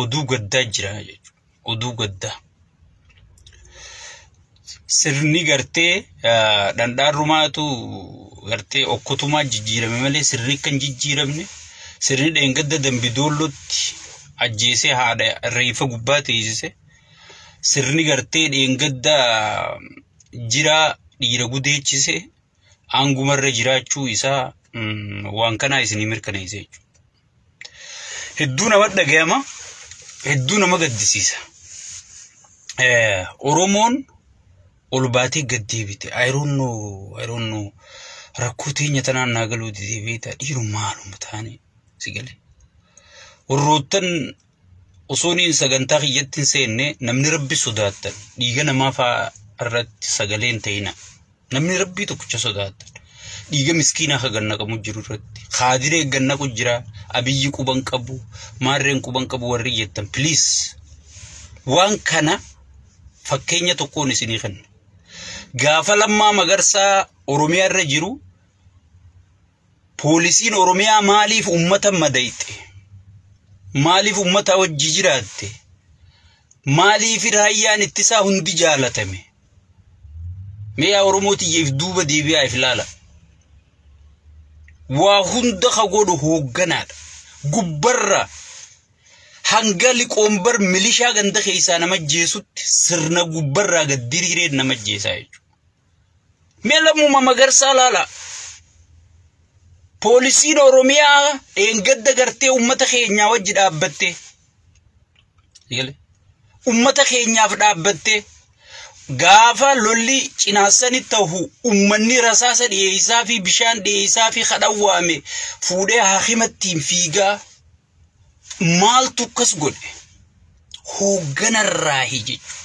Oduu gaddaa jira jechuudha. Oduu gaddaa. Sirni gartee dhandhaarrumaatu gartee okkotumaa jijjiirame malee sirni kan jijjiiramne, sirni dheengadda Dambidoollootti ajjeesee haadha reeffa gubbaa teessise, sirni gartee dheengadda jiraa dhiira gudeechise aangumarra jiraachuu isaa waan kanaa isinii mirkaneesse jechuudha. Hedduu nama dhagayama, hedduu nama gaddisiisa. Oromoon ol baatee gad deebite. I don't know, I don't know. Rakkoo teenya tanaan naa galuu didee beektaa, dhiirummaa haaluma taane si galee. Warroottan osoo niin sagantaa kiyyatti hin seenne, namni Rabbi sodaattan dhiiga namaa fa'aa irratti sagalee hin ta'ina. Namni Rabbii tokkicha sodaattan. Dhiiga miskiinaa ka gannaqamu jiru irratti. Kaadiree gannaqu jira. Abiyyi quban qabu. Maarreen quban qabu warri jettan. Please. Waan kana fakkeenya tokkoon isinii kenna. Gaafa Lammaa Magarsaa Oromiyaa irra jiru, poolisiin Oromiyaa maaliif uummata madayxe? Maaliif uummata wajji jiraatte? Maaliif raayyaan ittisaa hundi jaalatame? Mee yaa Oromoo tiyya, if duuba deebi'aa if ilaala. Waa hunda ka godhu hoogganaadha. Gubbarra hanga liqoombar milishaa ganda keessaa nama jeesutti sirna gubbarraa gad diriiree nama jeesaa jechuudha. Mee Lammuma Magarsaa laala. Poolisiin Oromiyaa dheengadda gartee uummata keenyaa wajji dhaabbatte. Uummata keenyaaf dhaabbatte. Gaafa lolli cinaassani ta'u uummanni rasaasa dhiyeessaa fi bishaan dhiyeessaa fi kadhawwaame fuudhee hakimattiin fiigaa. Maaltu akkas godhe? Hoogganarraahi jechuudha.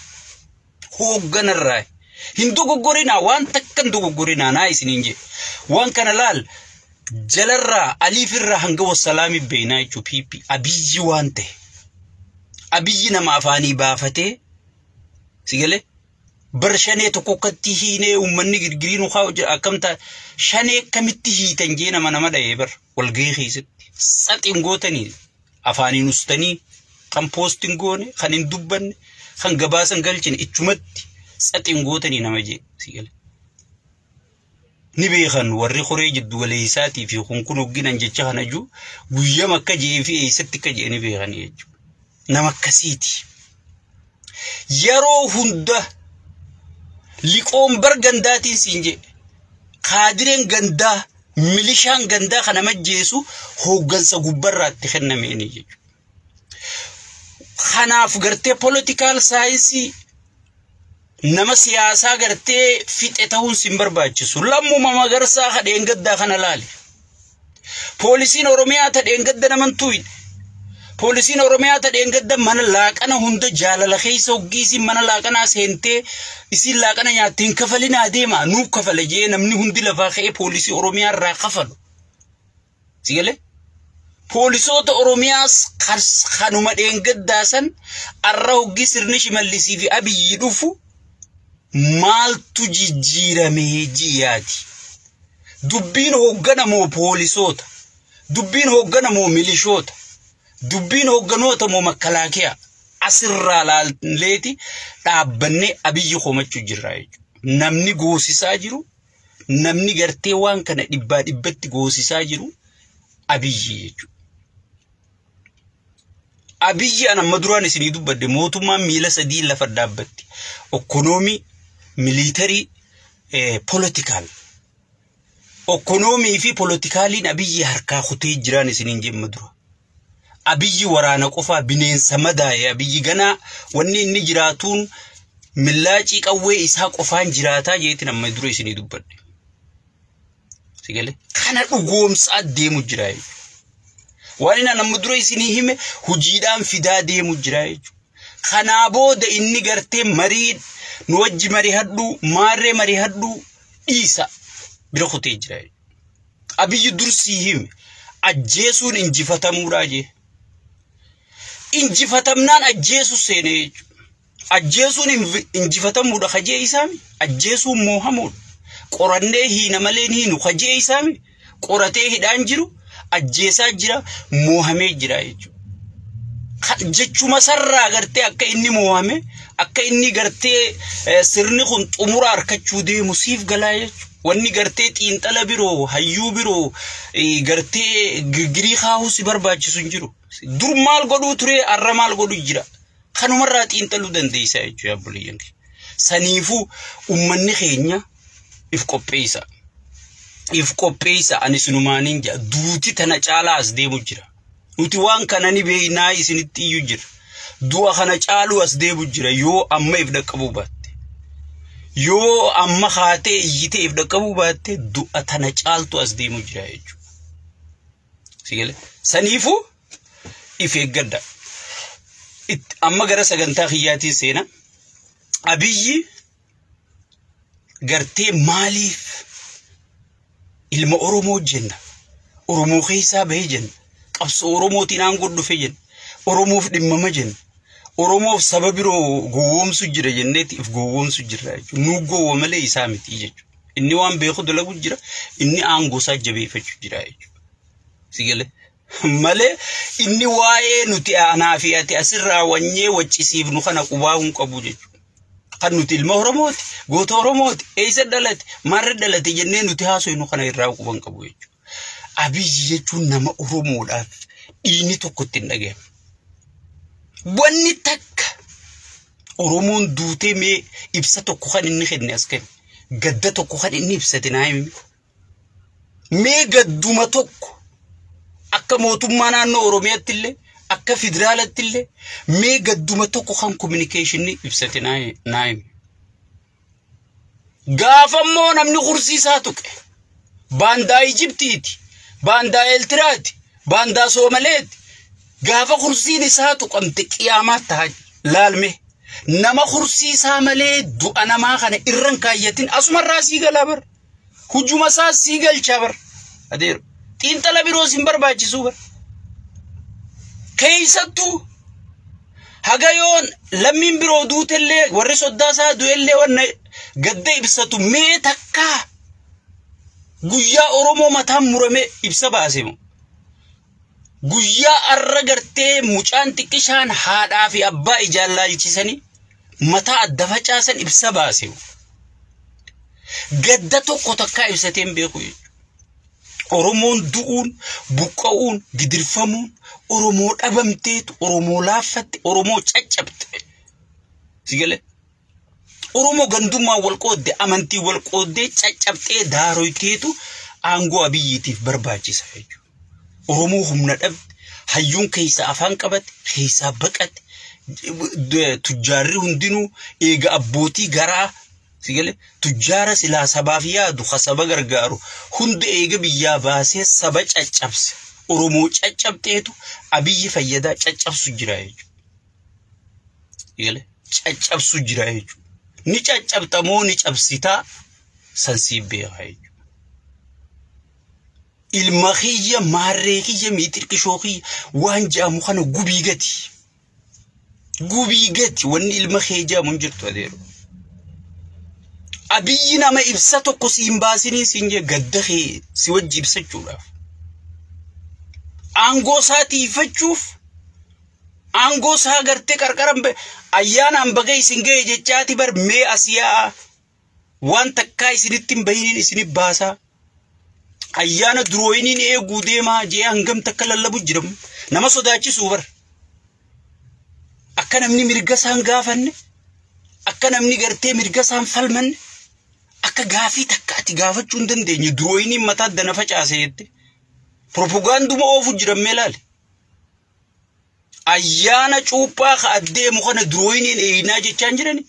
Hoogganarraahi. Hin dogoggorinaa, waan takka hin dogoggorinaa naa isiniin jedhe. Waan kana laal, jalarraa aliifirraa hanga wassalaami beeknaa jechuudha PP. Abiyyi waan ta'e. Abiyyi nama afaanii baafatee si galee bar shanee tokko akkatti hiinee uummanni girgirii nu haa akkam ta'a, shanee akkamitti hiitan jee nama nama dha'ee bar walgahii keessatti. Saxiin gootanii afaaniin ustanii kan poostiin goone, kan hin dubbanne, kan gabaasan galchine, ichumatti saxiin gootanii nama jee si galee. Ni beekan warri horee jiddu galeessaatii fi kun hogginan jecha kana jiru guyyama akka jee fi eessatti akka jee ni beekan jechuudha. Nama akkasiiti. Yeroo hunda liqoon bar gandaatiin siin jee, kaadireen gandaa, milishaan gandaa kana majjeesu hooggansa gubbarraatti kennameeni jechuudha. Kanaaf gartee political science, nama siyaasaa gartee fixe ta'uun sin barbaachisu. Lammuma Magarsaa kadheen gaddaa kana laale. Poolisiin Oromiyaa tadheen gadda naman tuyne. Poolisiin Oromiyaa tadheen gadda mana laaqana hunda jaalala keessa hoggiisiin mana laaqanaa seentee isiin laaqana nyaatte, hin kafalinaa, deema nuuf kafale jee namni hundi lafaa ka'ee poolisii Oromiyaa irraa kafalu. Si galee? Poolisoota Oromiyaas kanuma dheengaddaa san arra hoggii sirni Shimallisii fi Abiyyi dhufu maaltu jijjiiramee jiyaati? Dubbiin hoogganamoo poolisoota? Dubbiin hoogganamoo milishoota? Dubbiin hoogganoota moo makalaakiyaa? Asirraa laalleeti dhaabbannee Abiyyi komachuu jirra jechuudha. Namni goosisaa jiru, namni gartee waan kana dhibbaa dhibbatti goosisaa jiru Abiyyi jechuudha. Abiyyi an amma duraan isinii dubbadde, mootummaan miila sadii lafa dhaabbatti. Economy, military, political. Economy fi politicaliin Abiyyi harkaa kutee jiraan isiniin jemma dura. Abiyyi waraana qofaa, bineensa madaa'e. Abiyyi ganaa wanni inni jiraatuun millaacii qawwee isaa qofaan jiraataa jeetiin amma dura isinii dubbadhe. Sigalee kana dhugoomsaa deemu jira jechuudha. Waan inni amma dura isinii hime hojiidhaan fidaa deemu jira jechuudha. Kanaa booda inni gartee marii nu wajji marii hadhuu, maarree marii hadhuu dhiisa bira kutee jira jechuudha. Abiyyi dursii hime, ajjeesuun injifatamuudhaa jee. Injifatamnaan ajjeesu seenee jechuudha. Ajjeesuun injifatamuudha kajee isaami. Ajjeesuun moohamuudha. Qorannee hiina malee hiinu kajee isaami. Qoratee hidhaan jiru, ajjeesaa jira, moohamee jira jechuudha. Jechuma sarraa gartee akka inni mo'ame, akka inni gartee sirni kun xumura harkachuu deemu siif galaa jechuudha. Wanni gartee xiinxala biroo, hayyuu biroo gartee girgirii kaahuu si barbaachisu hin jiru. Dur maal godhuu ture, har'a maal godhuu jira. Kanumarraa xiinxaluu dandeessa jechuudha obboleeyyan kiyya. Saniifuu uummanni keenya if qopheessa. If qopheessa, ani sinumaaniin jira. Duuti tana caalaa as deemu jira. Nuti waan kana ni beeknaa, isinitti iyyuu jira. Du'a kana caaluu as deemu jira yoo amma if dhaqqabuu baatte. Yoo amma haatee iyyitee if dhaqqabuu baatte, du'a tana caaltu as deemu jira jechuudha. Sigale. Saniifuu if eeggadha. Amma gara sagantaa kiyyaatiin seena. Abiyyi gartee maaliif ilma Oromoo jenna? Oromoo keessaa bahee jenna. Qabsoo Oromootiin aangoo dhufe jenna. Oromoof dhimmama jenna. Oromoof saba biroo gowwoomsu jira jenneeti if gowwoomsu jira jechuudha. Nu gowwa malee isaa miti jechuudha. Inni waan beeku dalagu jira. Inni aangoo isaa jabeeffachuu jira jechuudha. Sigale. Malee inni waa'ee nuti anaa fi ati asirraa wanyee waccisiifnu kana qubaa hin qabu jechuudha. Kan nuti ilma Oromooti, goota Oromooti, eessa dhalate, maarra dhalate jennee nuti haasofnu kana irraa quban qabu jechuudha. Abiyyi jechuun nama Oromoodhaaf dhiigni tokko itti hin dhagahamu. Wanni takka Oromoon duutee mee ibsa tokko kan inni kenne as kenne, gadda tokko kan inni ibsate naa himi. Mee gadduma tokko akka mootummaa naannoo Oromiyaatti illee, akka federaalatti illee, mee gadduma tokko kan communicationii ibsate naa himi. Gaafa immoo namni kursiisaa tuqe, baandaa Ijiptiiti, baandaa Eeltiraati, baandaa Soomaleeti. Gaafa kursiin isaa tuqamte qiyaamaa ta'a laalme. Nama kursiisaa malee du'a namaa kana irran kaayyatin asumarraa sii galaa bar. Hujuma isaa sii galchaa bar. Adeero. Xiinxala biroos hin barbaachisuu bar. Keessattuu haga yoon lammiin biroo duutellee, warri soddaa isaa du'ellee, wanna gadda ibsatu mee takkaa guyyaa Oromoo mataan murame ibsa baase moo? Guyyaa arra gartee mucaan xiqqishaan haadhaa fi abbaa ijaan laalchisanii mataa adda facaasan ibsa baase moo? Gadda tokko takkaa ibsatee hin beeku jechuudha. Oromoon du'uun, buqqa'uun, gidirfamuun, Oromoo dhabamteetu, Oromoo laaffatte, Oromoo caccabte. Sigalee. Oromoo gandummaa wal qoodde, amantii wal qooddee caccabxee daaroyteetu aangoo Abiyyiitiif barbaachisa jechuudha. Oromoo humna dhabde, hayyuun keessaa afaan qabate, keessaa baqate, tujjaarri hundinuu eega abbootii garaa, sigalee, tujjaara silaa sabaaf yaadu, ka saba gargaaru hunda eega biyyaa baasee saba caccabse. Oromoo caccabxeetu Abiyyi fayyadaa caccabsu jira jechuudha. Sigalee, caccabsu jira jechuudha. Ni caccabxamoo ni cabsitaa san siif beekaa jechuudha. Ilma kiyya, maarree kiyya, miixirqishoo kiyya waan jedhamu kana gubii gati. Gubii gati, wanni ilma kee jedhamu hin jirtu adeero. Abiyyi nama ibsa tokko siin baasinii siin jee gadda kee si wajji ibsachuudhaaf. Aangoo isaa tiifachuuf, aangoo isaa gartee qarqaran ayyaanaan baga isin ga'e jechaati bar, mee as yaa'a, waan takkaa isinitti hin bahiniin isinif baasaa. Ayyaana durooyiniin eeguu deemaa jee hangam takka lallabu jiramu nama sodaachisuu bar. Akka namni mirga isaan gaafanne, akka namni gartee mirga isaan falmanne, akka gaafii takka ati gaafachuu hin dandeenye durooyiniin mataa dana facaase jette. Propagaanduma oofu jiran mee laale. Ayyaana cuuphaa ka addeemu kana durooyiniin eeyinaa jechaan jirani.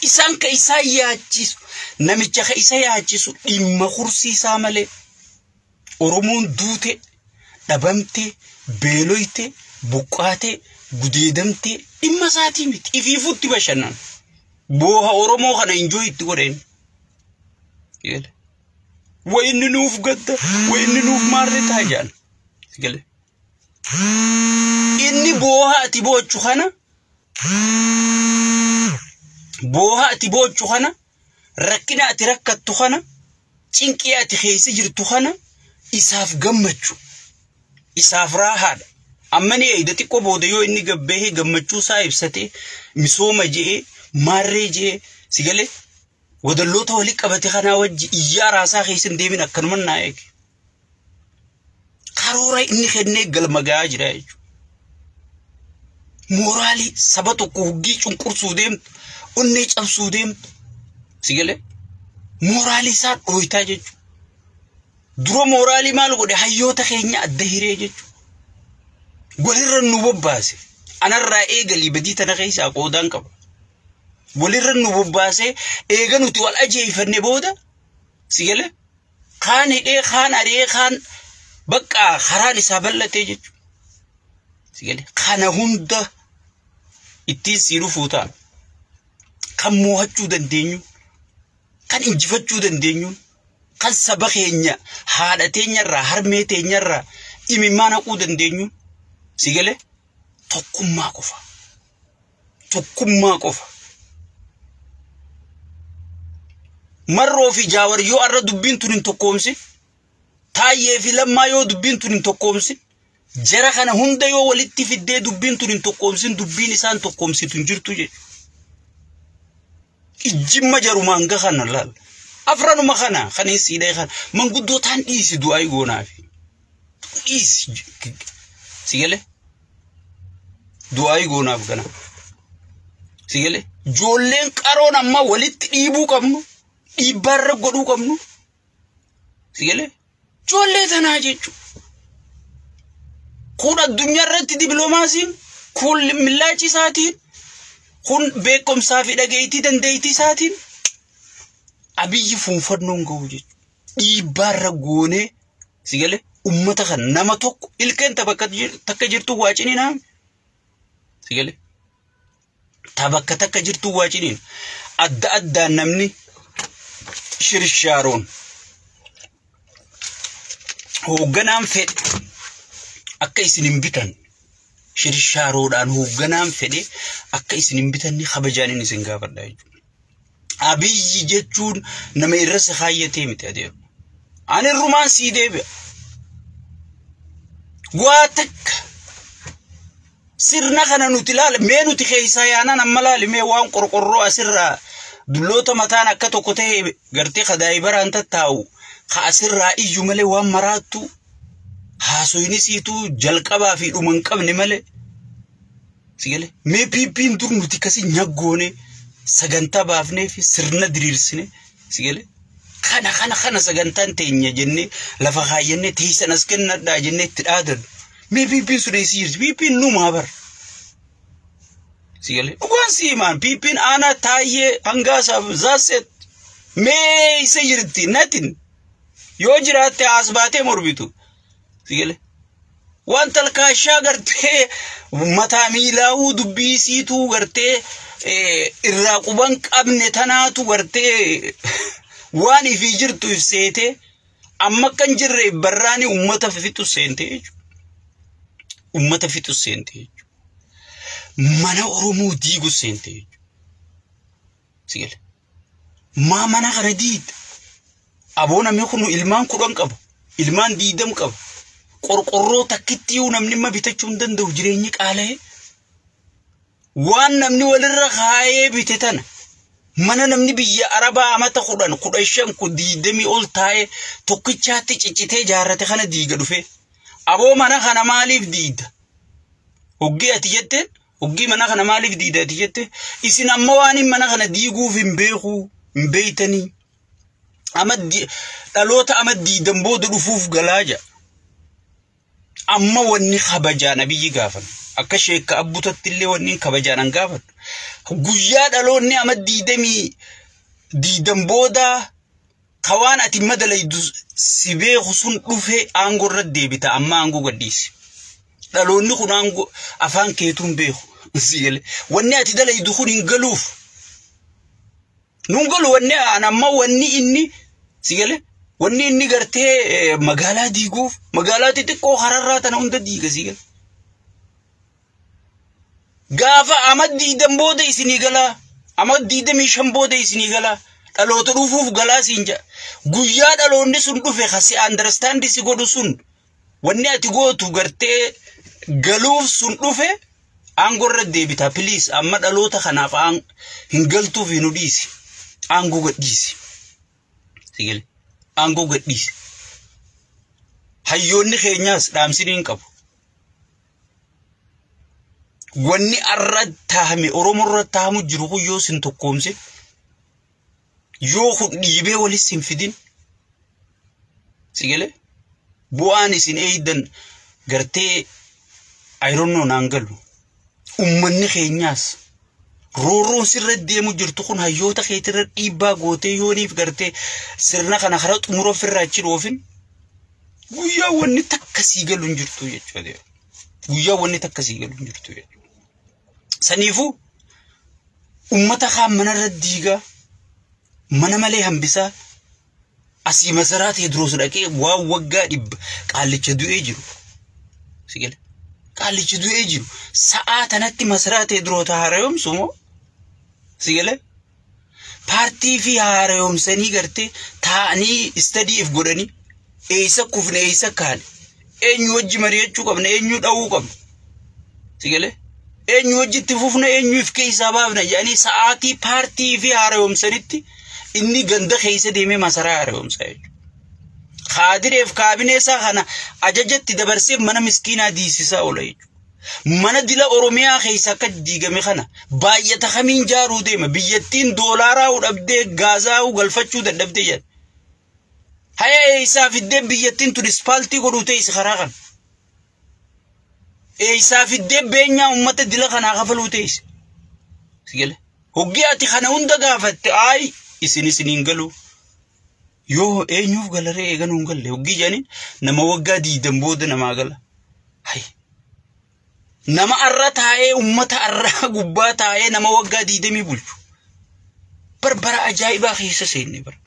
Isaan ka isaan yaachisu, namicha ka isa yaachisu dhimma kursiisaa malee Oromoon duute, dhabamte, beeloyte, buqqaate, gudeedamte dhimma isaatii miti. Ifiifutti bashannan. Booha Oromoo kana enjoy itti godheen. Wayinni nuuf gadda, wayinni nuuf maarree ta'a jedhan. Inni booha ati boochu kana, booha ati boochu kana, rakkina ati rakkattu kana, cinqii ati keessa jirtu kana isaaf gammachu, isaaf raahaadha. Amma ni eeyda xiqqoo booda yoo inni gabbahee gammachuu isaa ibsate misooma je'ee maarree je'ee si galee wadalloota walii qabate kanaa wajji iyyaa raasaa keessa hin deemin akkanuma naa eege. Karoora inni kennee galma gahaa jira jechuudha. Mooraalii saba tokko huggii cunqursuu deemtu, onnee cabsuu deemtu, si galee mooraalii isaa dhooytaa jechuudha. Dura mooraalii maal godhe hayyoota keenya adda hiree jechuudha. Walirra nu bobbaase. Anarraa eegalii badii tana keessaa qoodaan qaba. Walirra nu bobbaasee eega nuti wal ajeeffanne booda si galee kaan hidhee kaan ari'ee kaan bakka karaan isaa bal'atee jechuudha. Si galee kana hunda ittiin sii dhufuu ta'a. Kan mo'achuu dandeenyu, kan injifachuu dandeenyu, kan saba keenya haadha teenyarraa harmee teenyarraa imimmaan haquu dandeenyu si galee tokkummaa qofa. Tokkummaa qofa. Marroo fi Jaawar yoo arra dubbiin tun hin tokkoomsin, Taayyee fi Lammaa yoo dubbiin tun hin tokkoomsin, jara kana hunda yoo walitti fiddee dubbiin tun hin tokkoomsin, dubbiin isaan tokkoomsitu hin jirtu jechuudha. Ijjimma jarumaan gaha kana laal. Afranuma kana kan hin siidhee kana manguddootaan dhiisi du'aa goonaafi. Dhiisi si galee du'aa goonaaf kana. Si galee ijoolleen qaroon amma walitti dhiibuu qabnu. Dhiibbaarra godhuu qabnu. Si galee ijoollee tanaa jechuudha. Kun addunyaa irratti dibiloomaasiin, kun millaachi isaatiin, kun beekumsaa fi dhageettii dandeettii isaatiin Abiyyi fuunfannoon gahu jechuudha. Dhiibbaarra goonee si galee uummata kan nama tokko ilkeen takka jirtu waa ciniinaa. Si galee bakka takka jirtu waa ciniin adda addaan namni shirshaaroon hoogganaan fedhe akka isin hin bitan shirshaaroodhaan hoogganaan fedhe akka isin hin bitanne kabajaan inni isin gaafadha jechuudha. Abiyyi jechuun nama irra si kaayyatee miti adeemu. Ani irrumaan sii deebi'a. Waa takka sirna kana nuti ilaala mee nuti keessaa yaanaan amma laali mee waan qorqorroo asirraa dulloota mataan akka tokko ta'e gartee kadaa'ii baraan tattaa'u ka asirraa iyyu malee waan maraattu haasoyni siituu jalqabaa fi dhuma hin qabne malee. Si galee mee piippiin dur nuti akkasii nyaggoone sagantaa baafnee fi sirna diriirsine si galee kana kana kana sagantaan teenya jennee lafa kaayyannee teessan as kennadhaa jennee itti dhaadannu. Mee piippiin sun eessa jirti? Piippiin numaa bara. Si galee dhugaan si himaan piippiin aanaa taayyee hangaasaaf zaaset mee isa jirti natin yoo jiraatte as baatee mormitu. Si galee waan talkaashaa gartee mataa miilaa'uu dubbii siituu gartee irraa quban qabne tanaatu gartee waan ifii jirtu ifseetee amma kan jirre barraani uummata fixu seente jechuudha. Uummata fixu seente jechuudha. Mana Oromoo diigu seente jechuudha. Si galee maa mana kana diida? Aboo namni kun ilmaan 10 qaba. Ilmaan 20 qaba. Qorqorroo takkitti yoo namni ma bitachuu hin danda'u jireenyi qaala'ee. Waan namni walirra kaayee bite tana mana namni biyya Arabaa amata 10, 15, 20 ol taa'ee tokkichaatti ciccitee ijaarrate kana diiga dhufe. Aboo mana kana maaliif diida? Hoggii ati jetteen hoggii mana kana maaliif diida ati jette isin amma waan mana kana diiguuf hin beeku hin beeytanii. Amma dhaloota amma diidan booda dhufuuf galaa jira. Amma wanni kabajaan Abiyyi gaafan akka sheekka abbutatti illee wanni kabajaan an gaafadhu. Guyyaa dhaloonni amma diidan booda kawaan ati madalaydu si beeku sun dhufee aangoo irra deebita amma aangoo gadhiisi. Dhaloonni kun aangoo afaan keetuun beeku. Wanni ati dalaydu kun hin galuuf. Nun galu wanni an amma wanni inni si galee wanni inni gartee magaalaa diiguuf magaalaa xixiqqoo hararraa tana hunda diiga si gale. Gaafa amma diidan booda isinii galaa amma 25 booda isinii galaa dhaloota dhufuuf galaa siin jedha. Guyyaa dhaloonni sun dhufe kasi understand si godhu sun wanni ati gootu gartee Galuuf sun dhufe aangoo irra deebita. Please, amma dhaloota kanaaf hin galtuuf hin dhiisi. Aangoo gadhiisi. Sigale. Aangoo gadhiisi. Hayyoonni keenyaas dhaamsinii hin qabu. Wanni arra taahame Oromoo irra taahamu jiru kun yoo sin tokkoomse, yoo kun dhiibee walis hin fidin, sigale, bu'aan isin eeydan gartee ayironnoo naan galu. Ummanni keenyaas roorroon sirra deemu jirtu kun hayyoota keetirra dhiibbaa gootee yooniif gartee sirna kana karaa xumura ofirraa achi dhoofin, guyyaa wanni takka sii galu hin jirtu jechuudha. Guyyaa wanni takka sii galu hin jirtu jechuudha. Saniifuu ummata kaan manarra diigaa, mana malee hambisaa, asii masaraa Teediroos dhaqee waan waggaa 100 qaallicha du'ee jiru. Sigale. Qaallichi du'ee jiru. Sa'aa tanatti masaraa Teediroos haara'oomsu moo? Sigale. Paartii fi haara'oomsanii gartee taa'anii study if godhanii, eessa kufne, eessa kaane, eenyu wajji mari'achuu qabna, eenyu dha'uu qabna. Sigale. Eenyu wajji itti fufna, eenyu if keessaa baafna jedhanii sa'aatii paartii fi haara'oomsanitti inni ganda keessa deemee masaraa haara'oomsaa jechuudha. Kaadireef kaabinee isaa kana ajajatti dabarsee mana miskiinaa diisisaa oola jechuudha. Mana dila Oromiyaa keessa akka diigame kana baay'ata kamiin jaaruu deema? Biyyattiin doolaaraa dhabdee, gaazaa galfachuu dadhabdee jedha. Haya, eessaa fiddee biyyattiin tun ispaaltii godhuu teessi karaa kana? Eessaa fiddee beenyaa uummata dila kanaa kafaluu teessi? Sigale. Hoggii ati kana hunda gaafatte, ayi, isin isiniin galu. Yoo eenyuuf galaree eeganuu hin galle hoggii jedhaniin, nama waggaa 20 booda namaa gala. Hayi. Nama arra taa'ee, uummata arraa gubbaa taa'ee nama waggaa 20 bulchu. Barbara ajaa'ibaa keessa seenne bara.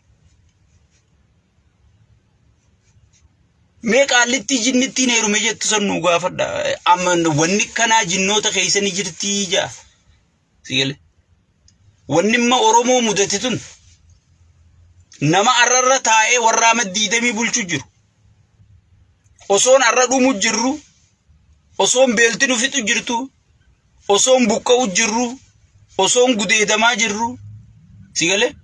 Mee qaallittii jinnittiin heerume jettu san nuu gaafadha. Amma wanni kanaa jinnoota keessa ni jirtii jaa. Sigale. Wanni imma Oromoo mudate tun nama arrarra taa'ee warra amma 20 bulchu jiru. Osoon arra dhumu jirru, osoon beelti nu fixu jirtu, osoon buqqa'u jirru, osoon gudeedamaa jirru. Sigale.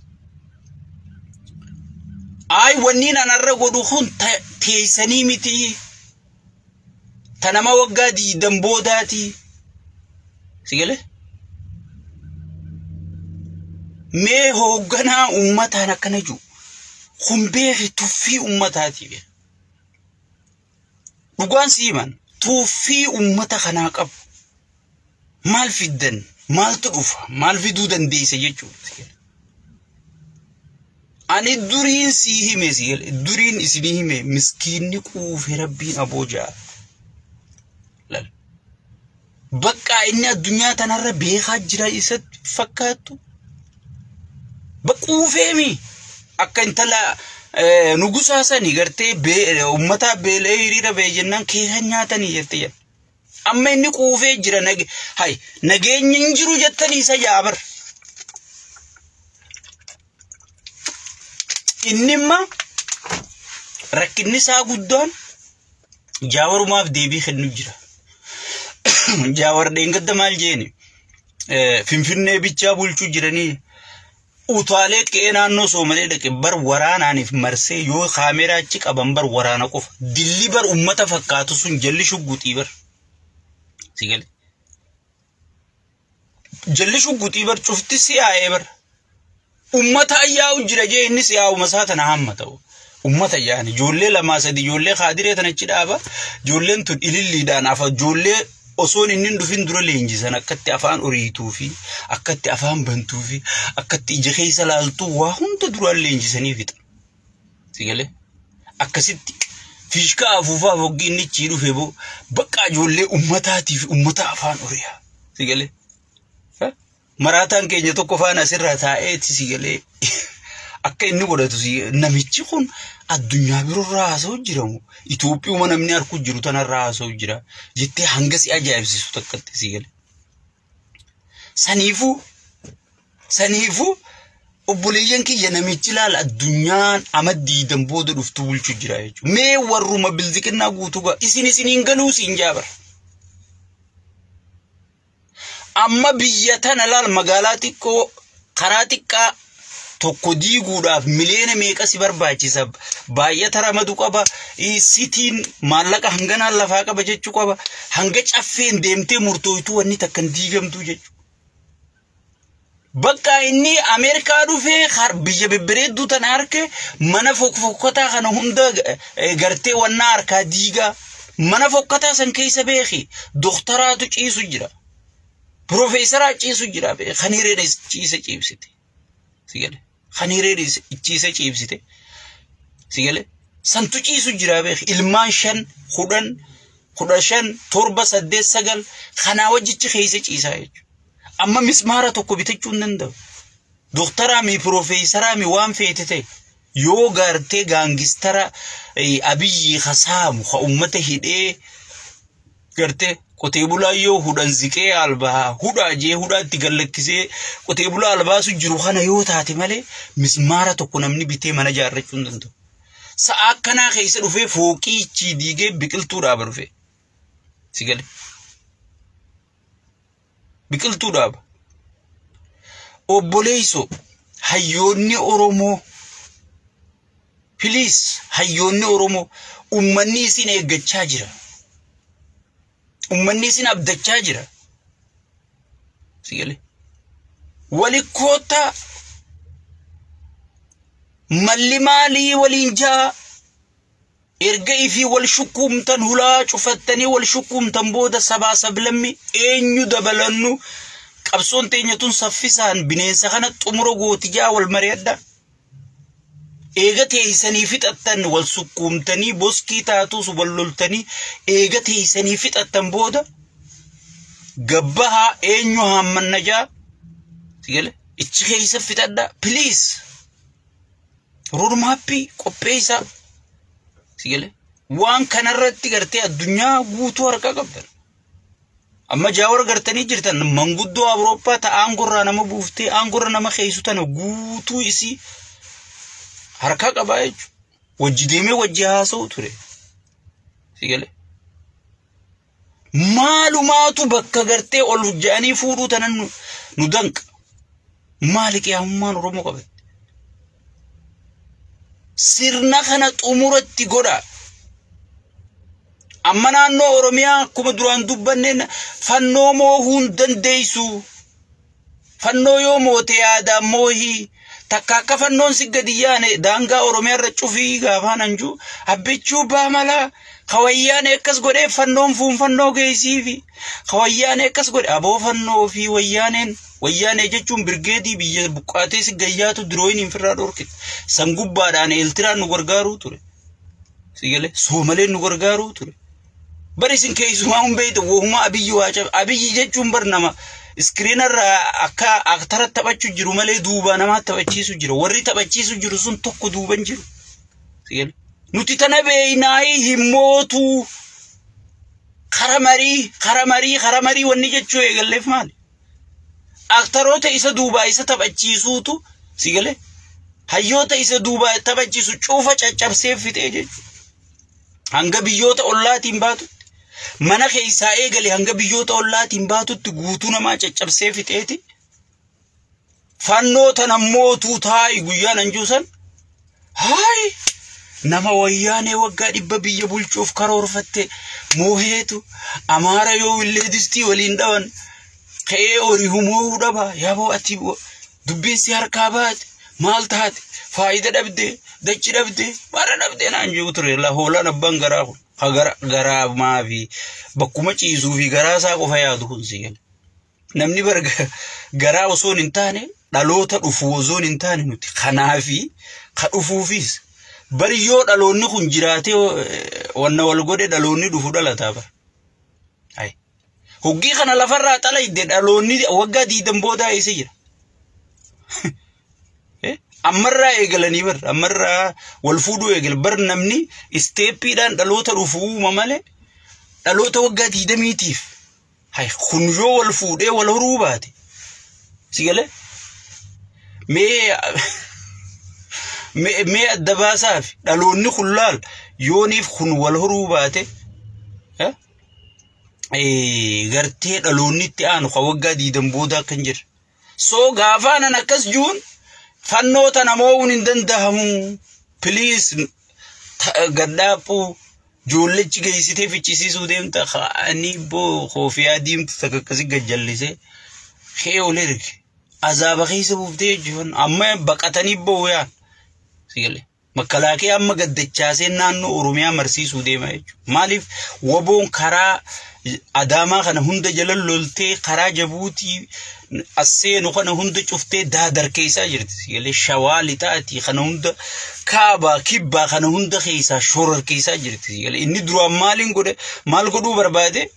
Ay, wanniin anarra godhu kun teessanii miti. Ta nama waggaa 20 boodaati. Sigale. Mee hoogganaa uummataan akkana jiru. Kun beeki, tuffii uummataati. Dhugaan siiman tuffii uummata kanaa qabu. Maal fiddan? Maaltu dhufa? Maal fiduu dandeessa jechuudha. Ani duriin sii hime, si duriin isinii hime, miskiinni quufe rabbiin aboo ja'a. Lal. Bakka inni addunyaa tanarra beekaa jira isatti fakkaattu. Quufeemi akka intala nugusaa sani gartee uummata beela'ee hiriira ba'e jennaan keekan nyaatanii jette jedha. Amma inni quufee jira, hay, nageenya hin jiru jettanii isa jaabar. Inni imma rakkinni isaa guddaan jaawarumaaf deebii kennu jira. Jaawar dheengadda maal jeeni? Finfinnee bichaa bulchuu jiranii utaalee qe'ee naannoo Soomalee dhaqe bar waraanaaniif marsee yoo kaameraa achi qaban bar waraana qofa. Dilli bar ummata fakkaatu sun jalli shugguxii bar. Sigale. Jalli shugguxii bar cufti si'aa'ee bar. Ummata ayyaa'u jira jee, inni si'aa'uma isaa tana hamma ta'u. Ummata yaani ijoollee lamaa sadi, ijoollee kaadiree tana achi dhaaba. Ijoolleen tun ililliidhaan afa ijoollee osoon inni hin dhufin dura leenjisan, akkatti afaan oriituu fi akkatti afaan bantuu fi akkatti ija keessa laaltuu waa hunda duraan leenjisanii fixa. Sigalee akkasitti fiishkaa afuufaaf hoggii inni ichi dhufe boo bakka ijoollee ummataatii fi ummata afaan oriyaa. Sigalee. Maraataan keenya tokko faana asirraa taa'eeti, sigalee, akka inni godhatu namichi kun addunyaa biroorraa haasa'u jiramu. Itoophiyauma namni harku jiru tanarraa haasa'u jira jettee hanga si ajaa'ibsiisu takkatti, sigalee. Saniifuu obboleeyyan kiyya, namichi laala, addunyaan amma 20 booda dhuftu bulchu jira jechuudha. Mee warruma bilziqinnaa guutuu isin isiniin galuu siin jaabara. Amma biyya tana laal, magaalaa xiqqoo karaa xiqqaa tokko diiguudhaaf miliyoona meeqa si barbaachisa? Baay'ata ramadu qaba. Sitiin maallaqa hanganaan lafaa qaba jechuu qaba. Hanga caffeen deemtee murtooytuu wanni takka hin diigamtuu jechuudha. Bakka inni Ameerikaa dhufee biyya bebbereedduu tana harke, mana fokkotaa kana hunda gartee wannaa harkaa diigaa. Mana fokkataa san keessa beeki doktaraatu ciisu jira. Piroofeesaraa ciisu jira, kan hireen ciisa ciibsite. Sigale. Kan hireen ciisa ciibsite. Sigale. Santu ciisu jira beeki. Ilmaan 5, 10, 15, 7, 8, 9 kanaa wajjichi keessa ciisaa jechuudha. Amma mismaara tokko bitachuu hin danda'u. Doktaraa mi, piroofeesaraa mi, waan feete ta'e yoo gartee gaangistara Abiyyi kasaamu ka ummata hidhee, gartee qotee bulaa yoo hudhan ziqee albaa hudhaa jee hudhaatti gallakkisee qotee bulaa albaasu jiru kana yoo taate malee, mismaara tokko namni bitee mana ijaarrachuu hin danda'u. Sa'a akkanaa keessa dhufee fooqii diigee biqiltuu dhaaba dhufee. Si gale. Biqiltuu dhaaba. Obboleessoo, hayyoonni Oromoo, please, hayyoonni Oromoo, ummanni isin eeggachaa jira. Ummanni isin abdachaa jira. Si gale. Walikkoota malli maalii waliin jaa erga ifii wal shukkuumtan, hulaa cufattanii wal shukkuumtan booda, sabaa sablammi eenyu dabalannu, qabsoon teenya tun saffisaan bineensa kana xumura gooti jaa wal mari'adha. Eega teessanii fixattan, wal sukkuumtanii boskii taatus wal loltanii, eega teessanii fixattan booda gabbahaa eenyu haammanna jaa sigale ichi keessa fixadha, please. Roadmapii qopheessaa, sigale waan kanarratti gartee addunyaa guutuu harkaa qabdan. Amma Jaawar gartanii jirtan, manguddoo Awurooppaa ta aangorraa nama buuftee aangorra nama keessu tana guutuu isii harkaa qabaa jechuudha. Wajji deemee wajji haasa'u ture. Sigale. Maalumaatu bakka gartee ol je'anii fuudhuu tanan nu danqa. Maali qiyaamummaan Oromoo qabatte? Sirna kana xumuratti godha. Amma naannoo Oromiyaa akkuma duraan dubbanneen fannoo moohuu hin dandeessu. Fannoo yoo moote yaadaan moohii, takka akka fannoon si gadi yaane daangaa Oromiyaa irra cufii gaafaan anjuu abbichuu baa malaa kawayyaane akkas godhee fannoon fuunfannoo geessiifi kawayyaane akkas godhe aboo fannoo fi wayyaaneen wayyaanee jechuun birgeedii biyya buqqaatee si gayyaatu dirooyin hin firraa dhorkite. San gubbaadhaan Eeltiraan nu gargaaruu ture. Sigalee Soomaleen nu gargaaruu ture. Bari isin keessumaa hin beektu, wohumaa Abiyyi waa cabe. Abiyyi jechuun bar nama iskiriinarraa akka aktara taphachuu jiru malee duubaa namaa taphachiisu jira. Warri taphachiisu jiru sun tokko duuban jiru. Sigalee. Nuti tana beeynaayii hin mootu. Kara marii, kara marii, kara marii wanni jechuu eegalleef maali? Aktaroota isa duubaa isa taphachiisuutu, sigalee, hayyoota isa duubaa taphachiisu cuufa caccabsee fixee jechuudha. Hanga biyyoota ollaatiin baatutti, mana keessaa eegale hanga biyyoota ollaatiin baatutti guutuu namaa caccabsee fixeeti. Fannoo tana mootuu taa'i guyyaan anjuusan haayi nama wayyaanee waggaa 100 biyya bulchuuf karoorfatte mooheetu Amaara yoo illee distii waliin dhawan ka'ee horii humoo'uu dhaba. Yaaboo, ati dubbiin si harkaa baate, maal taate, faayida dhabde, dachi dhabde, bara dhabde naan jiru ture. La hoolaan abbaan garaa kun ha garaa maafi bakkuma ciisuu fi garaa isaa qofa yaadu kun si gala. Namni bar garaa osoo hin taane, dhaloota dhufuu osoo hin taane, nuti kanaafi ka dhufuufis bari yoo dhaloonni kun jiraatee wanna wal godhe dhaloonni dhufu dhalataa bara. Hoggii kana lafarraa xalayde, dhaloonni waggaa 20 boodaa eessa jira? Ammarraa eegalanii bar, ammarraa wal fuudhuu eegal bar. Namni isteeppiidhaan dhaloota dhufu uuma malee dhaloota waggaa 20tiif kun yoo wal fuudhee wal horuu baate, si galee, mee adda baasaaf dhaloonni kun laal yooniif kun wal horuu baate. Gartee dhaloonni itti aanu kan waggaa 20 boodaa kan jira. So gaafaanan akkas juun fannoo tana moo'uun hin danda'amu. Please gadhaaphuu ijoollechi geessitee fichisiisuu deemta. Ani boo koofiyaa diimtu takka akkasii gajjallisee kee ol erge. Azaaba keessa buuftee jechuun amma baqatanii boo'u yaa. Sigalee. Makkalaakee amma gaddachaasee naannoo Oromiyaa marsiisuu deema jechuudha. Maaliif waboon karaa Adaamaa kana hunda jala loltee karaa Jabuutii as seenu kana hunda cuftee daadar keessaa jirti. Sigalee Shawaa lixaatii kana hunda kaabaa kibbaa kana hunda keessaa shorar keessaa jirti. Sigalee inni duraan maaliin godhe maal godhuu barbaade?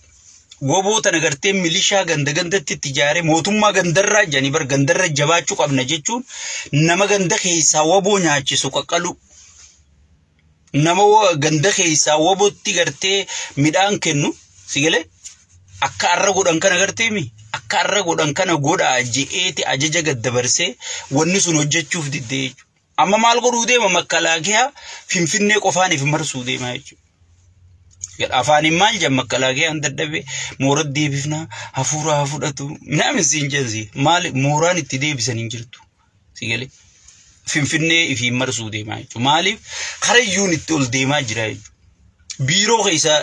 Waboo tana gartee milishaa ganda gandatti itti ijaaree mootummaa gandarraa jedhanii bar gandarra jabaachuu qabna jechuun nama ganda keessaa waboo nyaachisu qaqqalu. Nama ganda keessaa wabootti gartee midhaan kennu sigalee akka arra godhan kana gartee mi akka arra godhan kana godhaa je'eeti ajaja gad dabarsee wanni sun hojjechuuf diddee jechuudha. Amma maal godhuu deema makkalaakyaa Finfinnee qofaaniif marsuu deema jechuudha. Afaaniin maal jedhan makkalaakiyaan dadhabee moora deebifnaa hafuura haa fudhatu minaamin siin jensi maal mooraan itti deebisan hin jirtu sigalee Finfinnee ifiin marsuu deemaa jechuudha. Maaliif karayyuun itti ol deemaa jira jechuudha. Biiroo keessa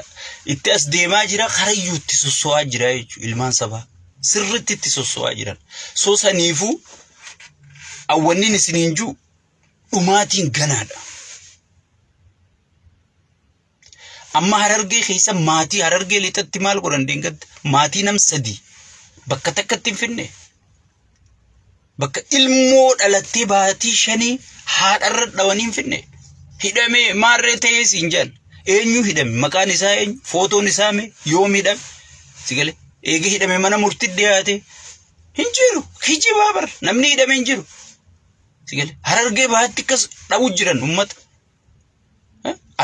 itti as deemaa jira karayyuu itti sosso'aa jira jechuudha ilmaan sabaa sirriitti itti sosso'aa jiran. So saniifuu awwannin isiniin jiru dhumaatiin ganaadha. Amma Harargee keessa maatii Harargee lixatti maal godhan deengatti maatii nam 3 bakka takkatti hin finne. Bakka ilmoo dhalattee baatii 5 haadharra dhawanii hin finne. Hidhamee maarree ta'ee siin jedhan. Eenyu hidhame maqaan isaa eenyu footoon isaa mee yoom hidhame sigalee eega hidhame mana murtii dhiyaate hin jiru kijibaa bar namni hidhame hin jiru sigalee Harargee baatti akkas dhawuu jiran uummata.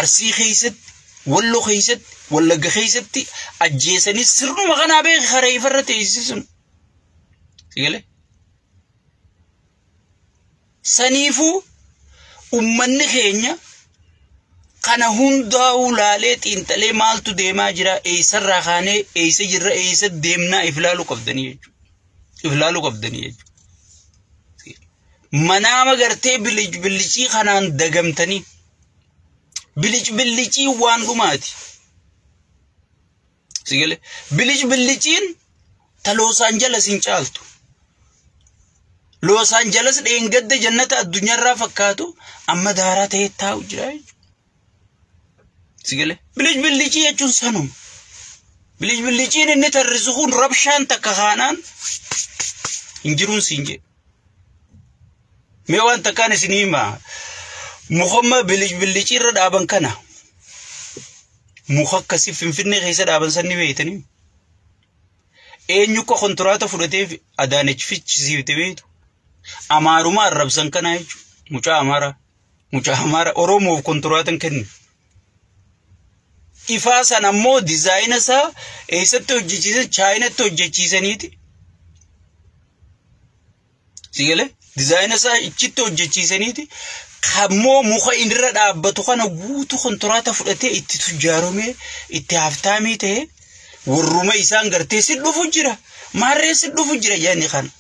Arsii keessatti Walloo keessatti Wallagga keessatti ajjeesanii sirnuma kanaa beeku kareeffarra teessisuun sigalee. Saniifuu uummanni keenya kana hundaa'uu laalee xiinxalee maaltu deemaa jira eessarraa kaanee eessa jirra eessa deemnaa if ilaaluu qabdanii jechuudha. If ilaaluu qabdanii jechuudha. Manaama gartee bilicii kanaan dagamtanii bilicii waan dhumaati. Sigalee biliciin ta Los Angeles hin caaltu. Los Angeles dheengadda jannata addunyaarraa fakkaatu amma daaraa ta'ee taa'u jira jechuudha. Sigalee bilicii jechuun sanuma. Biliciin inni tarrisu kun rabshaan takka kaanaan hin jiruun siin jedhe. Mee waan takkaan isinii himaa. Mukamma bilicii irra dhaaban kana muka akkasii Finfinnee keessa dhaaban sanni beeytanii. Eenyu akka kontiraata fudhatee Adaanech fichisiifte beektu. Amaaruma arrabsan kanaa jechuudha. Mucaa Amaaraa. Mucaa Amaaraa Oromoof kontiraata hin kennu. Ifaa sana ammoo dizaayina isaa eessatti hojjechiisan Chaayinatti hojjechiisaniiti. Sigalee dizaayina isaa ichitti hojjechiisaniiti. Kammoo muka irra dhaabbatu kana guutuu kontiraata fudhatee itti tujjaaromee itti haftaamii ta'ee warruma isaan gartee si dhufu jira. Maarree si dhufu jira jedhani kana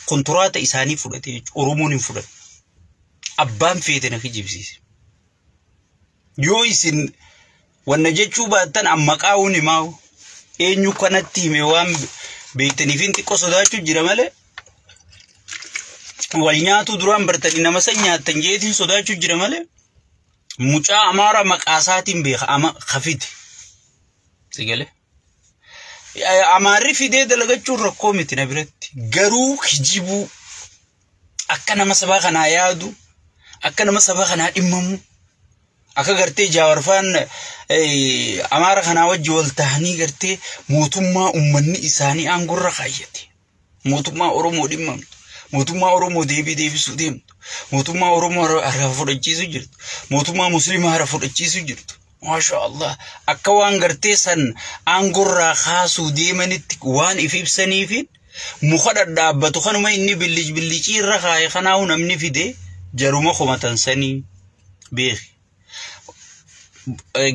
kontiraata isaanii fudhatee jechuudha. Oromoon hin fudhatu. Abbaan feete na kijibsiise. Yoo isin wanna jechuu baattan amma qaawun himaa'u eenyu kanatti hime waan beektaniif hin xiqqoo sodaachuu jira malee wal nyaatu duraan bartanii nama san nyaattan jeetiin sodaachuu jira malee mucaa Amaara maqaa isaatiin beeka ama kafite. Sigalee. Amaarri fidee dalagachuun rakkoo miti na biratti garuu kijibuu akka nama sabaa kanaa yaadu akka nama sabaa kanaa dhimmamu akka gartee Jaawarfaan Amaara kanaa wajji wal ta'anii gartee mootummaa uummanni isaanii aangorra kaayyate. Mootummaa Oromoo dhimmamtu. Mootummaa Oromoo deebii deebisuu deemtu. Mootummaa Oromoo harka fudhachiisuu jirtu. Mootummaa Musliimaa harka fudhachiisuu jirtu. Maasha Allah akka waan gartee san aangorraa kaasuu deemanitti waan if ibsaniifi muka dhadhaabbatu kanuma inni billicii irra kaaye kanaa'u namni fide jaruma komatan sanii beeki.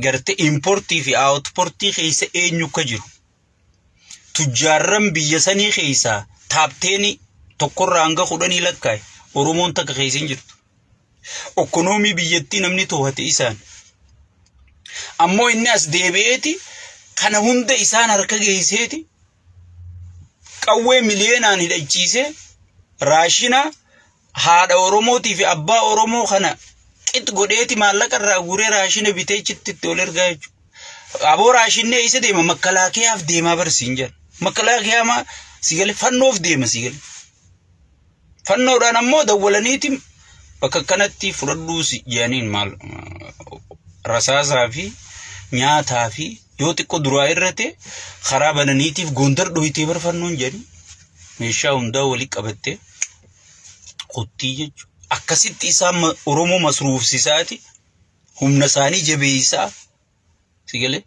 Gartee impoortii fi aawutpoortii keessa eenyu akka jiru. Tujjaarran biyya sanii keessaa taapteeni tokkorraa hanga 10 lakkaa'e Oromoon takka keessa hin jirtu. Ekonoomii biyyattii namni to'ate isaan. Ammoo inni as deebi'eeti kana hunda isaan harka geesseeti qawwee miliyeenaan hidhachiisee raashina haadha Oromootii fi abbaa Oromoo kana qix godheeti maallaqa irraa guuree raashina bitee chitti itti ol ergaa jechuudha. Aboo raashinni eessa deema? Makalaakiyaaf deemaa barsiin jedha. Makalaakiyaa maa sigale fannoof deema sigale. Fannoodhaan ammoo dawwalaniiti bakka kanatti fudhadhuu jedhaniin maal rasaasaa fi nyaataa fi yoo xiqqoo duraa irrate karaa bananiitiif Gondar dhohitee barfannoon jedhani meeshaa hundaa walii qabattee qottii jechuudha. Akkasitti isaan Oromoo masruufsisaati humna isaanii jabeessaa sigale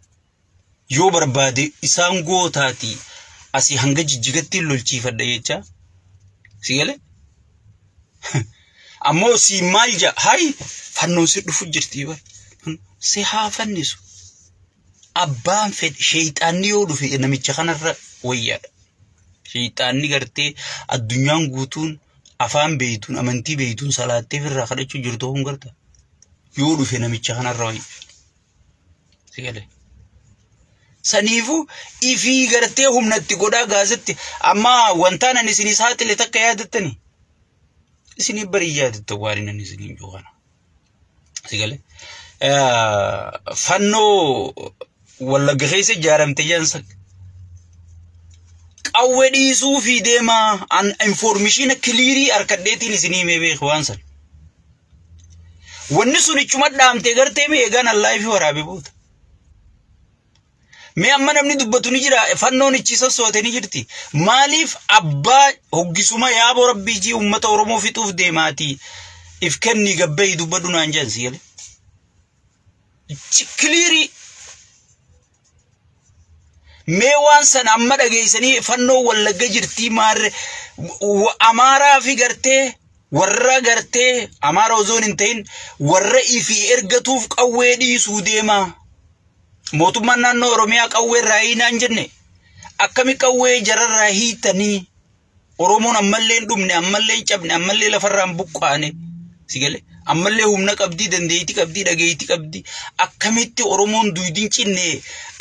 yoo barbaade isaan gootaati asii hanga jijjigatti lolchiifadha jecha sigale. Ammoo si maal jaa hayi fannoon si dhufu jirti bar si haa fannisu. Abbaan fedhe sheeyxaanni yoo dhufe namicha kanarra wayyaadha. Sheeyxaanni gartee addunyaan guutuun afaan beeytuun amantii beeytuun salaattee irraa kadhachuu jirtu kun garta. Yoo dhufe namicha kanarra wayya. Sigale. Saniifuu ifii gartee humnatti godhaa gaazatti amma wantaan ani isinii saaxile takka yaadattani. Isinii barii yaadattan waan inni isiniin jiru kana. Sigale. Fannoo Wallagga keessa ijaaramte jedhan qawwee dhiisuu fi deemaa an informishiina kiliirii harkadheetiin isinii himee beeku waan san. Wanni sun ichuma dhaamtee gartee mee eegaan allaayifii waraabee booda. Mee amma namni dubbatu ni jira fannoon ichi sossoote ni jirti. Maaliif abbaa hoggisuma yaaboo rabbii jii uummata Oromoo fixuuf deemaati if kenni gabbee dubbadhu naan jedhan si galee. Kiliirii mee waan sana amma dhageessanii fannoo Wallagga jirtii maarre Amaaraa fi gartee warra gartee Amaara osoo hin ta'in warra ifii ergatuuf qawwee dhiisuu deemaa. Mootummaan naannoo Oromiyaa qawwee irraa hiinaan jenne akkami qawwee jararraa hiitanii Oromoon ammallee hin dhumne ammallee hin cabne ammallee lafarraa hin buqqaane si galee ammallee humna qabdii dandeettii qabdii dhageettii qabdii akkamitti Oromoon duudin cinne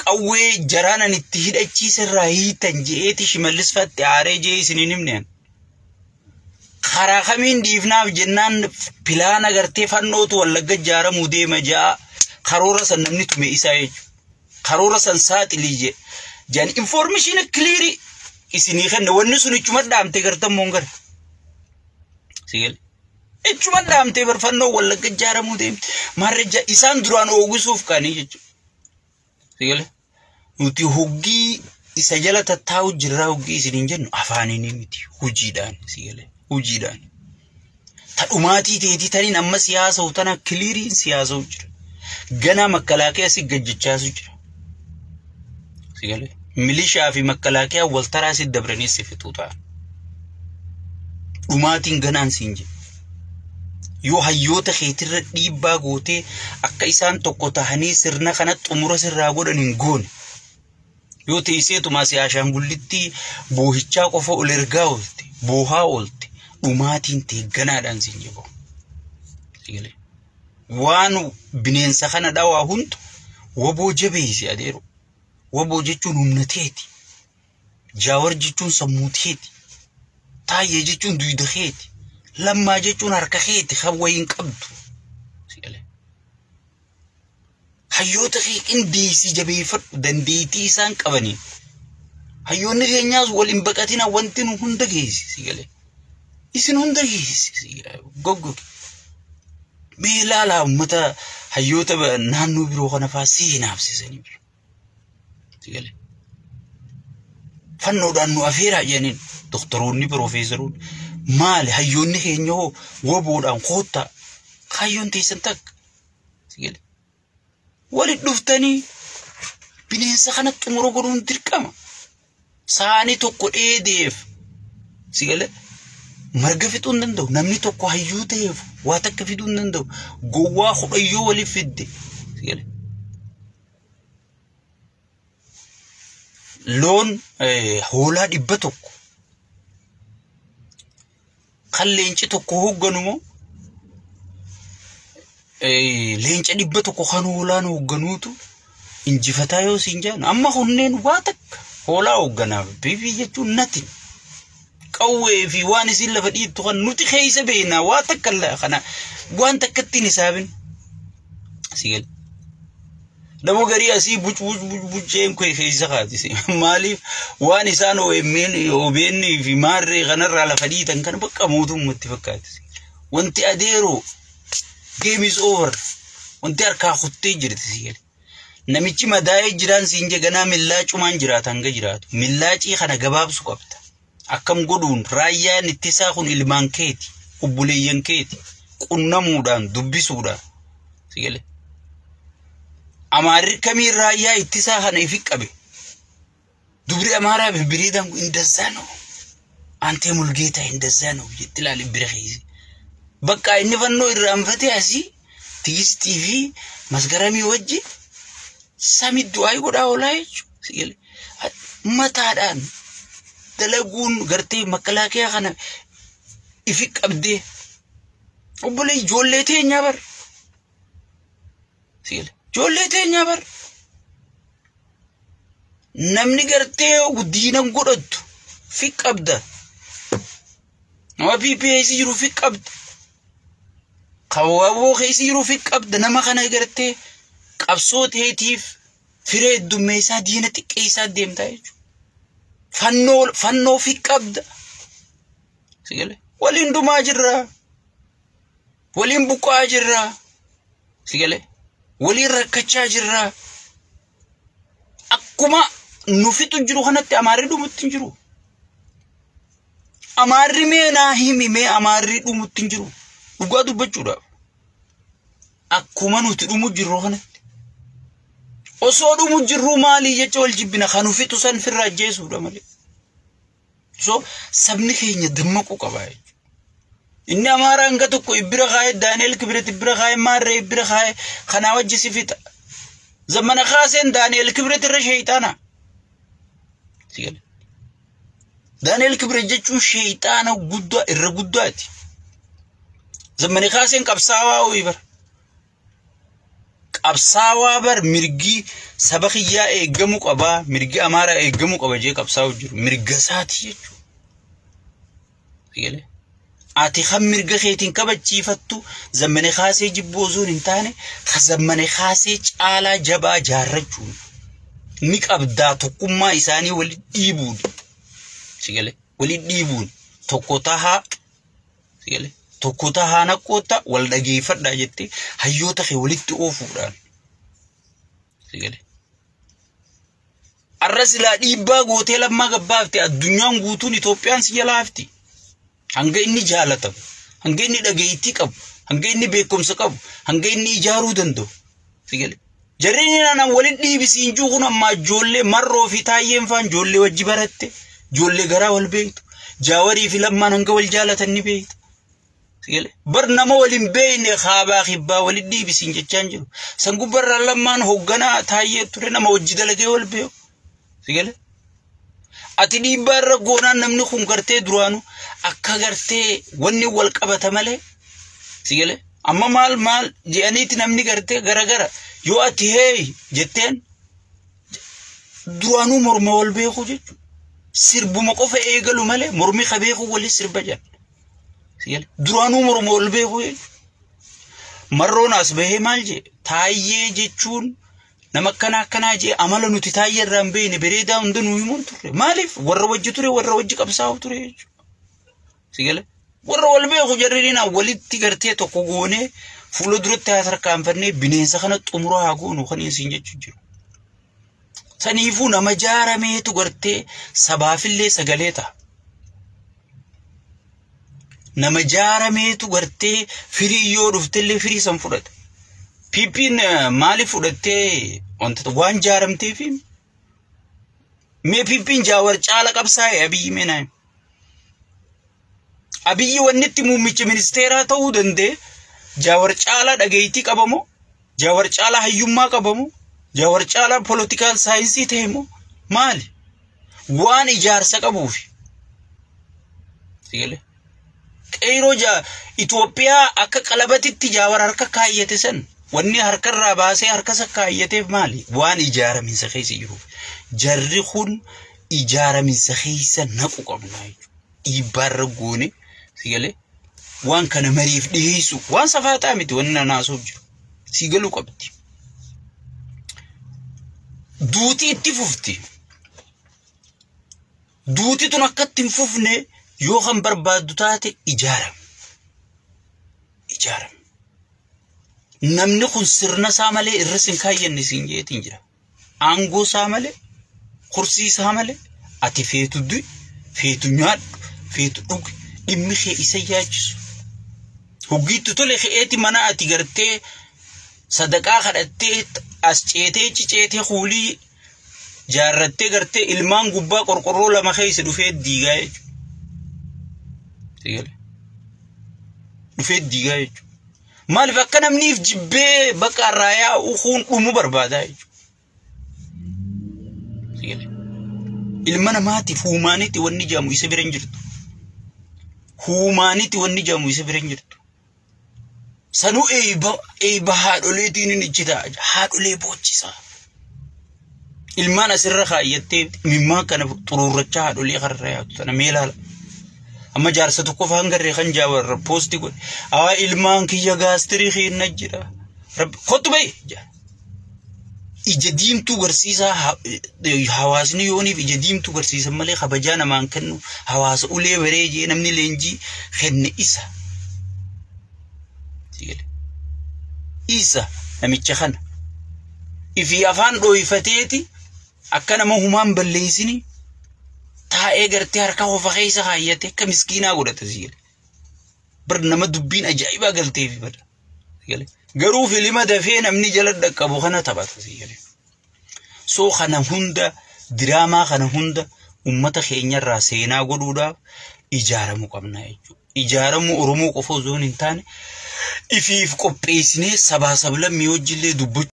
qawwee jaraanan itti hidhachiisa irraa hiitan je'eeti Shimallis fatti aaree je'ee isiniin himne. Karaa kamiin dhiifnaaf jennaan pilaana gartee fannootu Wallagga ijaaramuu deema ja'a karoora san namni tume isaa jechuudha. Karoora san saaxilii je. Jaan informishiina kiliirii isinii kenne wanni sun ichuma dhaamtee gartammoon gara. Sigale. Ichuma dhaamtee barfannoo Wallagga ijaaramuu deemti. Maarree isaan duraan oogisuuf kaanii jechuudha. Sigale. Nuti hoggii isa jala tattaa'u jirraa hoggii isiniin jennu afaaniin miti hojiidhaan sigale. Hojiidhaan. Ta dhumaatii teetii taniin amma siyaasa'u tana kiliiriin siyaasa'u jira. Ganaa makalaakiyaa si gajjachaasu jira. Sigale. Milishaa fi makalaakiyaa wal taraa si dabranii si fixuu ta'an. Dhumaatiin ganaan siin jedhu. Yoo hayyoota keetirra dhiibbaa gootee akka isaan tokko tahanii sirna kana xumura sirraa godhan hin goone. Yoo teesseetumaa si ashaangullitti boohichaa qofa ol ergaa oolte, boohaa oolte, dhumaatiin tee ganaadhaan siin jedhu. Sigale. Waan bineensa kana dhawaa hundu waboo jabeessi adeeru. Waboo jechuun humna teeti. Jaawar jechuun sammuu teeti. Taayyee jechuun duyda keeti. Lammaa jechuun harka keeti kan wayiin qabdu. Hayyoota kee qindeessii jabeeffadhu dandeettii isaan qabaniin. Hayyoonni keenyaas wal hin baqatina wanti nu hunda geessi sigale. Isin hunda geessi goggogi. Mee ilaalaa uummata hayyoota naannoo biroo kana fa'aa si hinaafsisanii bira. Sigale. Fannoodhaan nu afeeraa jedhaniin doktoroonni piroofeesaroonni maali hayyoonni keenya hoo waboodhaan koottaa kaayyoon teessan takka. Sigale. Walit dhuftanii bineensa kana xumura godhuun dirqama. Saani tokko dheedeef sigale marga fixuu hin danda'u. Namni tokko hayyuu ta'eef waa takka fiduu hin danda'u. Gowwaa kudhayyoo waliif fidde sigale. Loon hoolaa 100 kan leenci tokko hoogganu moo leenca 100 kan hoolaan hoogganuutu injifataa yoo siin jaan amma kunneen waa takka hoolaa hoogganaaf PP jechuun nothing. Qawwee fi waan isin lafa dhiittu kan nuti keessa beeknaa waa takka kana waan takka ittiin hisaabin. Sigale. Nama garii asii buc buc buc bucceen kee keessa kaatise. Maaliif waan isaan OMN OBN fi maarree kanarraa lafa dhiitan kana bakka mootummatti fakkaatise. Wanti adeeroo game is over. Wanti harkaa kuttee jirti sigale. Namichi madaa'ee jiraan siin jeganaa millaacumaan jiraata hanga jiraatu. Millaacii kana gabaabsu qabda. Akkam godhuun raayyaan ittisaa kun ilmaan keeti, obboleeyyan keeti, qunnamuudhaan, dubbisuudhaan. Sigale. Amaarri kamiin raayyaa ittisaa kana ifi qabe. Dubri Amaaraa bibbiriidhaan kun እንደዛ ነው. Antee Mulgeetaa እንደዛ ነው jetti ilaali bira keessa. Bakka inni fannoo irraanfatee asii Tigistii fi Masgaramii wajji sami du'aa godhaa oolaa jechuudha. Mataadhaan dalaguun gartee makalaakiyaa kana ifi qabdee obbolee ijoollee teenyaa bar. Ijoollee teenyaa bar. Namni gartee diinan godhattu fi qabda. Nama PPS jiru fi qabda. Kawaaboo keessa jiru fi qabda. Nama kana gartee qabsoo teetiif firee heddummeessaa diina xiqqeessaa deemtaa jechuudha. Fannoo fi qabda. Waliin dhumaa jirra. Waliin buqqaa jirra. Waliin rakkachaa jirra. Akkuma nu fixu jiru kanatti amaarri dhumutti hin jiru. Amaarri mee naa himi mee amaarri dhumutti hin jiru. Dhugaa dubbachuudhaaf. Akkuma nuti dhumu jirru kanatti. Osoo dhumu jirru maalii jecha wal jibbina kan nu fixu san firraa ajjeesuudha malee. So sabni keenya dammaquu qaba jechuudha. Inni Amaaraa hanga tokko ibbira kaa'ee Daani'el Kibret ibbira kaa'ee Maarree ibbira kaa'ee kanaa wajji si fixa. Zamana kaaseen Daani'el Kibret irra sheeyxaana. Daani'el Kibret jechuun sheeyxaana guddaa irra guddaati. Zamana kaaseen qabsaawaa ho'i bara. Qabsaawaa bar mirgi saba kiyyaa eegamuu qabaa mirgi Amaaraa eegamuu qaba jee qabsaa'u jiru mirga isaati jechuudha. Ati kan mirga keetiin kabachiifattu zamana kaasee jibboo osoo hin taane ka zamana kaasee caalaa jabaa jaarrachuun ni qabdaa tokkummaa isaanii walitti dhiibuun. Walitti dhiibuun tokko tahaa tokko tahaa naqqoota wal dhageeffadhaa jettee hayyoota kee walitti oofuudhaan. Arra silaa dhiibbaa gootee lammaa gabbaafte addunyaan guutuun Itoophiyaan si jalaa hafti. Hanga inni jaalatamu, hanga inni dhageettii qabu, hanga inni beekumsa qabu, hanga inni ijaaruu danda'u. Jarreen aannan walitti dhiibisiin jiru kun amma ijoollee marroo fi taayyeen faan ijoollee wajji baratte, ijoollee garaa wal beektu, jaawarii fi lammaan hanga wal jaalatan ni beektu. Bar nama waliin beekne kaabaa kibbaa walitti dhiibisiin jechaan jiru. San gubbarraa lammaan hoogganaa taayyee ture nama wajji dalagee wal beeku. Ati dhiibbaa irra goonaan namni kun gartee duraanuu akka gartee wanni wal qabata malee. Amma maal maal jedhaniiti namni gartee garagara yoo ati heey jetteen duraanuu morma wal beeku jechuudha. Sirbuma qofa eegalu malee mormi ka beeku wali sirba jedhan. Duraanuu morma wal beeku jechuudha. Marroon as bahee maal jee taayyee jechuun nama akkanaa akkanaa jee amala nuti taayyee irraa hin beekne bareedaa hunda nuu himuun turre. Maaliif warra wajji ture warra wajji qabsaa'u ture jechuudha. Warra wal beeku jarri walitti gartee tokko goonee fuula duratti haa tarkaanfannee bineensa kana xumura haa goonu kan isin jechuu jiru. Saniifuu nama jaarameetu gartee sabaafillee sagalee ta'a. Nama jaarameetu gartee firii yoo dhuftellee firii san fudhata. PP'n maaliif fudhattee wanta waan jaaramteefi mee PP'n jaawar caala qabsaa'e Abiyyi mee naayim. Abiyyi wanni itti muummicha ministeeraa ta'uu danda'e jaawar caalaa dhageettii qabamoo jaawar caalaa hayyummaa qabamoo jaawar caalaa poolitikaal saayinsii ta'e moo maali? Waan ijaarsa qabuufi. Sigalee. Qeeroo Itoophiyaa akka qalabatitti Jaawar harka kaayyate san wanni harkarraa baasee harkasa kaayyateef maali? Waan ijaaraminsa keessa jiruuf. Jarri kun ijaaraminsa keessa naqu qabna jechuudha. Dhiibbaarra goone sigalee waan kana mariif dhiyeessu waan safaaxaa miti wanni nanaasuuf jiru. Sigaluu qabdi. Duuti itti fufti. Duuti tun akka itti hin fufne yoo kan barbaaddu taate ijaarame. Ijaarame. Namni kun sirna isaa malee irras hin kaayyanne siin jeetiin jira. Aangoo isaa malee, kursii isaa malee, ati feetu du'i, feetu nyaadhu, feetu dhugi, dhimmi kee isa yaachisu. Hoggiitti tole ke'eeti mana ati gartee sadaqaa kadhattee as ceetee ciceetee kuulii jaarrattee gartee ilmaan gubbaa qorqorroo lama keessa dhufee diigaa jechuudha. Dhufee diigaa jechuudha. Maaliif akka namniif jibbee bakka irraa yaa'u kun dhumu barbaadaa jechuudha. Ilma namaatiif huumaanitti wanni jedhamu isa bira hin jirtu. Huumaanitti wanni jedhamu isa bira hin jirtu. Sanuu eebba haadholeetiin inni ijjitaa haadholee boochisaa. Ilmaan asirra kaayyattee mimmaa kana xuruurrachaa haadholee karra yaatu tana mee ilaala. Amma jaarsa tokko faan garree kan Jaawar poostii godhe. Haa ilmaan kiyya gaastirii keenna jira. Rabbi kottu bahi. Ija diimtuu garsiisaa hawaasni yooniif ija diimtuu garsiisan malee kabajaa namaan kennu hawaasa ulee baree jee namni leenjii kenne isa. Isa namicha kana. Ifii afaan dhooyfateeti akka nama humaan balleessini taa'ee gartee harka qofa keessa kaayyatee akka miskiinaa godhata sigalee. Bar nama dubbiin ajaa'ibaa galteefi bada. Garuu filima dafee namni jala dhaqqabu kana taphata sigalee. Soo kana hunda diraamaa kana hunda uummata keenyarraa seenaa godhuudhaaf ijaaramuu qabna jechuudha. Ijaaramuu Oromoo qofa osoo hin taane ifiif qopheessinee sabaa sablammii wajjillee dubbachuu.